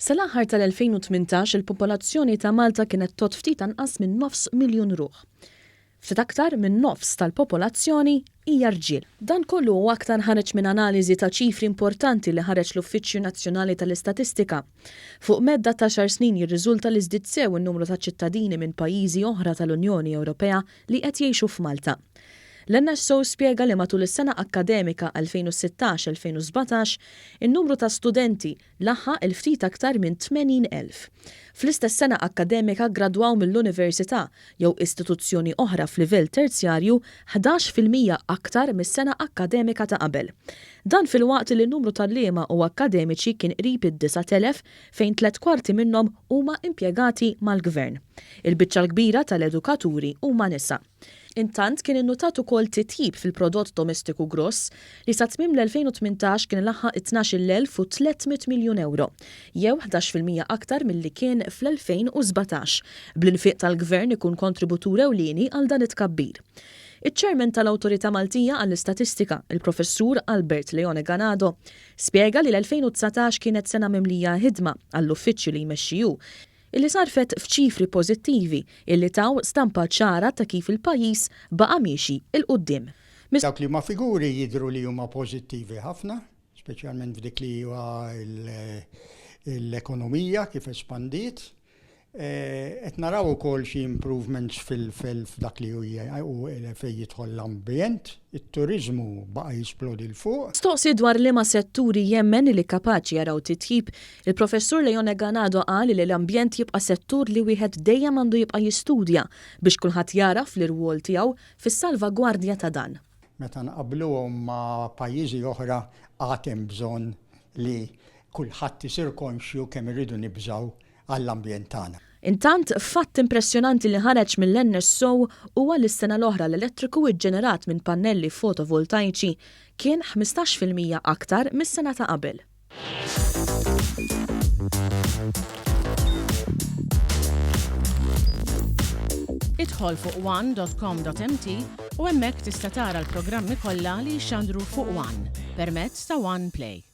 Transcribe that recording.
Sal-aħħar tal-2018 il-popolazzjoni ta' Malta kienet tgħodd ftit anqas minn nofs miljun ruħ. Ftit aktar minn nofs tal-popolazzjoni hija rġiel. Dan kollu u aktar ħareġ minn analiżi ta' ċifri importanti li ħareġ l-Uffiċċju Nazzjonali tal-Istatistika. Fuq medda t'għaxar snin jirriżulta li żdied sew in-numru ta' ċittadini minn pajjiżi oħra tal-Unjoni Ewropea li qed jgħixu f'Malta. L-NSO spjega li matul is-sena akkademika 2016-2017, in-numru ta' studenti laħaq il-ftit aktar minn 80,000. Fl-istess sena akkademika ggradwaw mill-università jew istituzzjoni oħra f'livell terzjarju 11% aktar mis-sena akkademika ta' qabel. Dan filwaqt li n-numru t'għalliema u akkademiċi kien qrib id-9,000 fejn tlett kwarti minnhom huma impjegati mal-Gvern. Il-biċċa l-kbira tal-edukaturi huma nisa. Intant, kien innutat ukoll titjib fil-prodott domestiku gross li sa tmiem l-2018 kien laħaq it-12,300 miljun ewro, jew 11% aktar milli kien fl-2017, bl-infiq tal-Gvern ikun kontributur ewlieni għal dan it-tkabbir. Iċ-Chairman tal-Awtorità Maltija għall-Istatistika, il-Professur Albert Leone Ganado, spjega li l-2019 kienet sena mimlija ħidma għall-uffiċċju li jmexxi hu, illi sarrfet f'ċifri pożittivi illi taw stampa ċara ta' kif il-pajjiż baqa' miexi 'l quddiem. Dawk li huma figuri jidhru li huma pożittivi ħafna, speċjalment f'dik li huwa l-ekonomija kif espandiet. Qed naraw ukoll xi improvements f'dak li hu fejn jidħol l-ambjent, it-turiżmu baqa' jisplodi 'l fuq. Mistoqsi dwar liema setturi jemmen li kapaċi jaraw titjib, Il-Professur Leone Ganado qal li l-ambjent jibqa' settur li wieħed dejjem għandu jibqa' jistudja biex kulħadd jagħraf l-irwol tiegħu fis-salvagwardja ta' dan. Meta nqabbluhom ma' pajjiżi oħra għad hemm bżonn li kulħadd isir konxju kemm irridu nibżgħu għall-ambjent tagħna. Intant, fatt impressjonanti li ħareġ mill-NSO huwa li s-sena l-oħra l-elettriku ġġenerat minn pannelli fotovoltajċi kien 15% aktar mis-sena ta' qabel. Idħol fuq one.com.mt u hemmhekk tista' tara l-programmi kollha li jixxandru fuq One permezz ta' One Play.